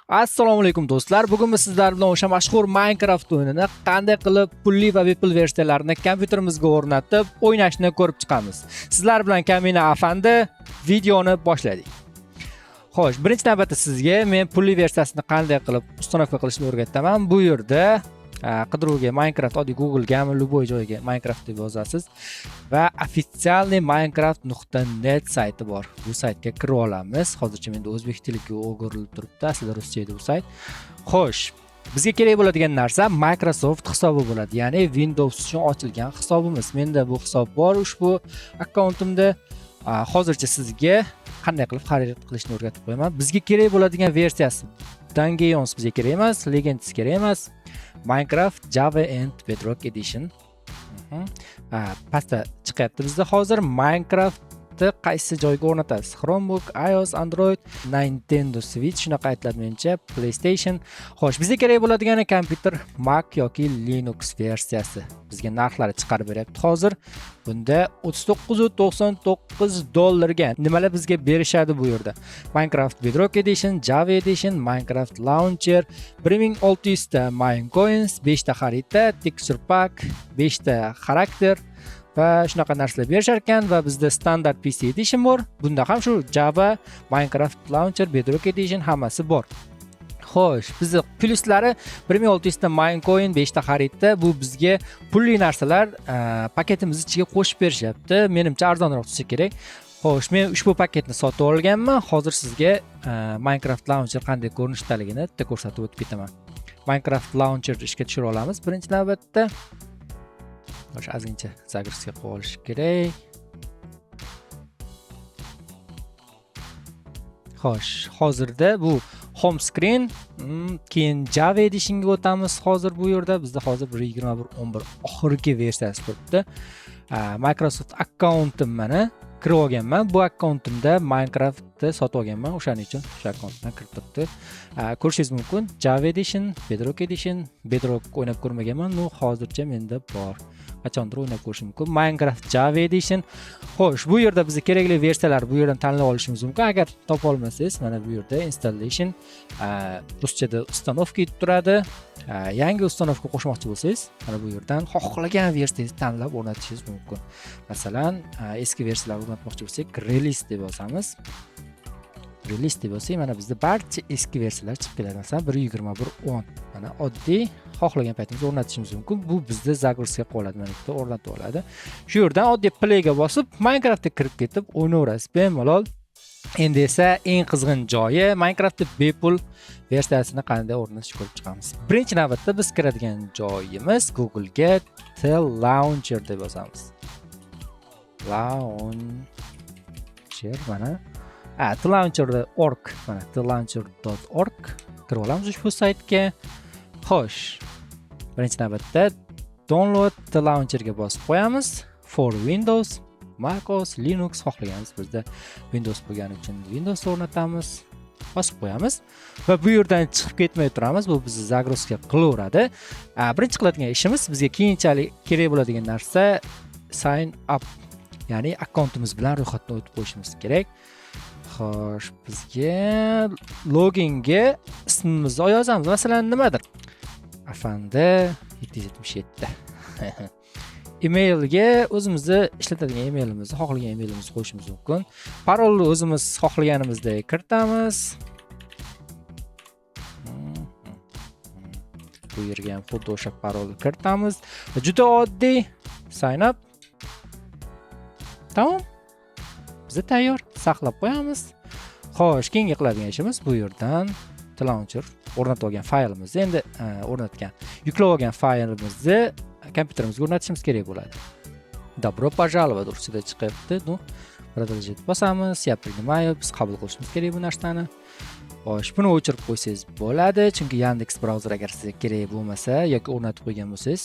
Assalomu alaykum, do'stlar. Bugun biz sizlar bilan o'sha mashhur Minecraft o'yinini qanday qilib pulli va bepul versiyalarini kompyuterimizga o'rnatib o'ynashni ko'rib chiqamiz. Sizlar bilan Kamina afandi, videoni boshladik. Xo'sh, birinchi navbatda sizga men pulli versiyasini qanday qilib установка qilishni o'rgataman. Bu yerda qidiruvga Minecraft, oddiy Google'gami, любой joyga Minecraft deb yozasiz va официальный minecraft.net sayti bor. Bu saytga kirib olamiz. Hozircha menda o'zbek tiliga o'girilib turibdi, aslida ruscha edi bu sayt. Xo'sh, bizga kerak bo'ladigan narsa Microsoft hisobi bo'ladi, ya'ni Windows uchun ochilgan hisobimiz. Menda bu hisob bor ushbu akkauntimda. Hozircha sizga qanday qilib xarid qilishni o'rgatib qo'yaman. Bizga kerak bo'ladigan versiyasi Dungeons bizga kerak emas, Legends kerak emas. Minecraft Java and Bedrock Edition. Pastda chiqyapti bizda hozir. Minecraftni qaysi joyga o'rnatasiz? Chromebook, iOS, Android, Nintendo Switch, shunaqa aytiladi menimcha, PlayStation. Xo'sh, bizga kerak bo'ladigan kompyuter Mac yoki Linux versiyasi. Bizga narxlari chiqarib beryapti hozir. Bunda 39,99 dollarga nimalar bizga berishadi bu yerda? Minecraft Bedrock Edition, Java Edition, Minecraft Launcher, 1600 ta Minecoins, 5 ta xarita, texture pack, 5 ta xarakter va shunaqa narsalar berishar ekan. Va bizda standart PC Edition bor. Bunda ham shu Java, Minecraft Launcher, Bedrock Edition hammasi bor. Xo'sh, bizni plyuslari 1600 ta Minecoin, 5 ta xarita, bu bizga pulli narsalar paketimiz ichiga qo'shib berishyapti. Menimcha, arzonroq tushsa kerak. Xo'sh, men ushbu paketni sotib olganman. Hozir sizga Minecraft Launcher qanday ko'rinishdaligini bitta ko'rsatib o'tib ketaman. Minecraft Launcher ishga tushira olamiz birinchi navbatda. Xo'sh, ozgincha загрузка qilib olish kerak. Xo'sh, hozirda bu home screen, keyin Java Editionga o'tamiz hozir bu yerda. Bizda hozir 1.21.11 oxirgi versiyasi turibdi. Microsoft akkauntim mana kirib olganman. Bu akkauntimda Minecraftni sotib olganman. O'shaning uchun o'sha akkauntdan kirib turibdi. Ko'rishingiz mumkin. Java Edition, Bedrock Edition, Bedrock o'ynab ko'rmaganman, но hozircha menda bor. Qachondir o'ynab ko'rishim mumkin. Minecraft Java Edition. Xo'sh, bu yerda bizga kerakli versiyalar bu yerdan tanlab olishimiz mumkin. Agar topa olmasangiz, mana bu yerda installation, ruschada установка deb turadi. Yangi установка qo'shmoqchi bo'lsangiz, mana bu yerdan xohlagan versiyangizni tanlab o'rnatishingiz mumkin. Masalan, eski versiyalarni o'rnatmoqchi bo'lsak, release deb yozamiz. Release deb yozsak, mana bizda barcha eski versiyalar chiqib keladi. Masalan, 1.21.10. Mana oddiy xohlagan paytimizda o'rnatishimiz mumkin. Bu bizda загрузка qilib oladi, mana bu yerda o'rnatib oladi. Shu yerdan oddiy playga bosib, Minecraftga kirib ketib o'ynayverasiz bemalol. Endi esa eng qizg'in joyi, Minecraftni bepul versiyasini qanday o'rnatishni ko'rib chiqamiz. Birinchi navbatda biz kiradigan joyimiz Google'ga T Launcher deb yozamiz. Launcher mana. Tlauncher.org, mana tlauncher.org kirib olamiz ushbu saytga. Xo'sh, birinchi navbatda download Tlauncherga bosib qo'yamiz. For Windows, Mac OS, Linux xohlaganimiz, bizda Windows bo'lgani uchun Windows o'rnatamiz. Bosib qo'yamiz va bu yerdan chiqib ketmay turamiz. Bu bizni загрузка qilaveradi. Birinchi qiladigan ishimiz, bizga keyinchalik kerak bo'ladigan narsa sign up, ya'ni akkauntimiz bilan ro'yxatdan o'tib qo'yishimiz kerak. Xo'sh, bizga loginga ismimizni yozamiz. Masalan, nimadir? Afandi 777. Emailga o'zimizni ishlatadigan emailimizni, xohlagan emailimizni qo'yishimiz mumkin. Parolni o'zimiz xohlaganimizdek kiritamiz. Bu yerga ham xuddi o'sha parolni kiritamiz. Juda oddiy sign up. Tamom. Bizda tayyor. Saqlab qo'yamiz. Xo'sh, keyingi qiladigan ishimiz bu yerdan Tlauncher o'rnatib olgan faylimizni, endi o'rnatgan, yuklab olgan faylimizni kompyuterimizga o'rnatishimiz kerak bo'ladi. Добро пожаловать ruschada chiqyapti. Ну, продолжить bosamiz. Я принимаю, biz qabul qilishimiz kerak bu narsani. Xo'sh, buni o'chirib qo'ysangiz bo'ladi, chunki Yandex brauzer agar sizga kerak bo'lmasa yoki o'rnatib qo'ygan bo'lsangiz,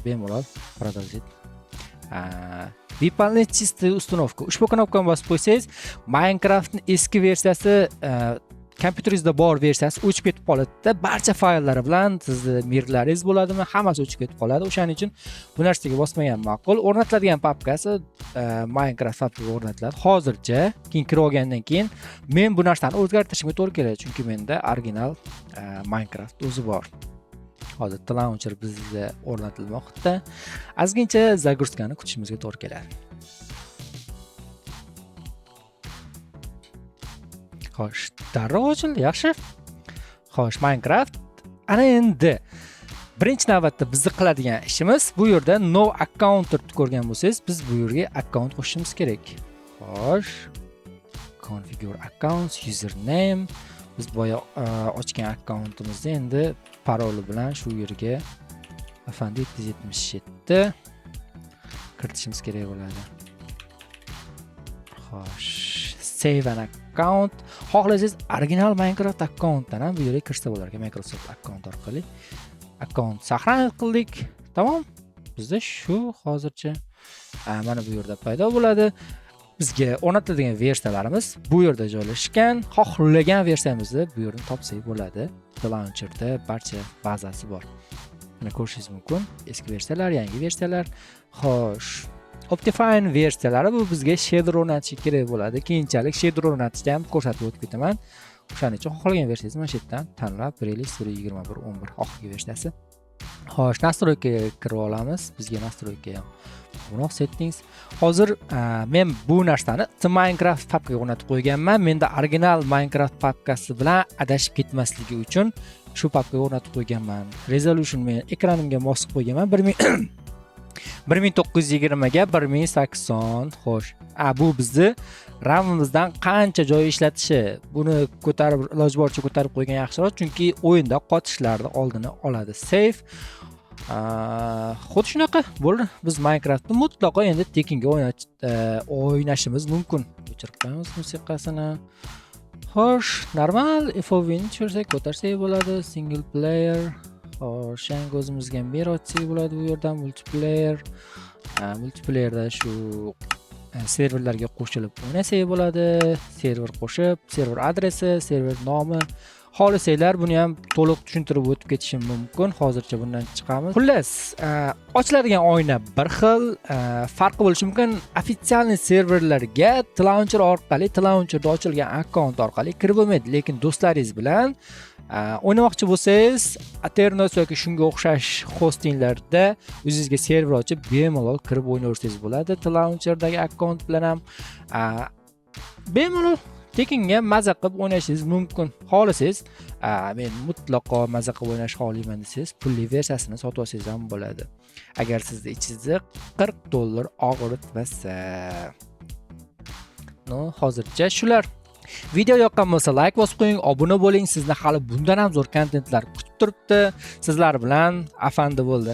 bemalol продолжить. Выполнить чистую установку. Ushbu knopkani bosib qo'ysangiz, Minecraftning eski versiyasi Kompyuteringizda bor versiyasi o'chib ketib qoladida, barcha fayllari bilan, sizni мир laringiz bo'ladimi, hammasi o'chib ketib qoladi. O'shaning uchun bu narsaga bosmagan ma'qul. O'rnatiladigan papkasi Minecraft papkaga o'rnatiladi hozircha. Keyin kirib olgandan keyin men bu narsani o'zgartirishimga to'g'ri keladi, chunki menda original Minecraft o'zi bor. Hozir launcher bizda o'rnatilmoqda, ozgincha загрузка ni kutishimizga to'g'ri keladi. Xo'sh, darrov ochildi, yaxshi. Xo'sh, Minecraft. Ana endi birinchi navbatda bizni qiladigan ishimiz, bu yerda no account turibdi, ko'rgan bo'lsangiz, biz bu yerga akkaunt qo'shishimiz kerak. Xo'sh, configure accounts, username, biz boya ochgan akkauntimizni endi paroli bilan shu yerga afandi 777 kiritishimiz kerak bo'ladi. Xo'sh, save an account. Xohlasangiz, original Minecraft akkauntdan ham bu yerga kirsa bo'lar ekan, Microsoft akkaunt orqali. Akkaunt сохранить qildik. Tamom. Bizda shu hozircha mana bu yerda paydo bo'ladi. Bizga o'rnatiladigan versiyalarimiz bu yerda joylashgan. Xohlagan versiyamizni bu yerdan topsak bo'ladi. Launcherda barcha bazasi bor. Mana, ko'rishingiz mumkin. Eski versiyalar, yangi versiyalar. Xo'sh, Optifine versiyalari, bu bizga shader o'rnatish kerak bo'ladi. Keyinchalik shader o'rnatishni ham ko'rsatib o'tib ketaman. O'shaning uchun xohlagan versiyangizni mana shu yerdan tanlab, release 21.11 oxirgi versiyasi. Xo'sh, настройка ga kirib olamiz. Bizga настройка ham muhimroq, settings. Hozir men bu narsani Minecraft papkaga o'rnatib qo'yganman. Menda original Minecraft papkasi bilan adashib ketmasligi uchun shu papkaga o'rnatib qo'yganman. Resolution men ekranimga mos qilib qo'yganman. 1920 ga 1080. Xo'sh, bu bizni RAM imizdan qancha joy ishlatishi. Buni ko'tarib, iloji boricha ko'tarib qo'ygan yaxshiroq, chunki o'yinda qotishlarni oldini oladi. Save. Xuddi shunaqa bo'ldi. Biz Minecraftni mutlaqo endi tekinga o'ynashimiz mumkin. O'chirib qo'yamiz musiqasini. Xo'sh, normal FOVni tushirsak, ko'tarsak bo'ladi. Single player. Xo'sh, yangi o'zimizga мир ochsak bo'ladi bu yerdan, multiplayer. Multiplayerda shu serverlarga qo'shilib o'ynasak bo'ladi. Server qo'shib, server adresi, server nomi. Xohlasanglar, buni ham to'liq tushuntirib o'tib ketishim mumkin. Hozircha bundan chiqamiz. Xullas, ochiladigan oyna bir xil, farqi bo'lishi mumkin. Официальный serverlarga launcher orqali, launcherda ochilgan akkaunt orqali kirib bo'lmaydi, lekin do'stlaringiz bilan o'ynamoqchi bo'lsangiz, Aternos yoki shunga o'xshash hostinglarda o'zingizga server ochib, bemalol kirib o'ynayversangiz bo'ladi. Launcherdagi akkaunt bilan ham bemalol tekinga maza qilib o'ynashingiz mumkin. Xohlasangiz, men mutlaqo maza qilib o'ynashni xohlayman desangiz, pulli versiyasini sotib olsangiz ham bo'ladi. Agar sizni ichingizda 40 dollar og'ritmasa. Но, hozircha shular. Video yoqqan bo'lsa, layk bosib qo'ying, obuna bo'ling. Sizni hali bundan ham zo'r kontentlar kutib turibdi. Sizlar bilan Afandi bo'ldi.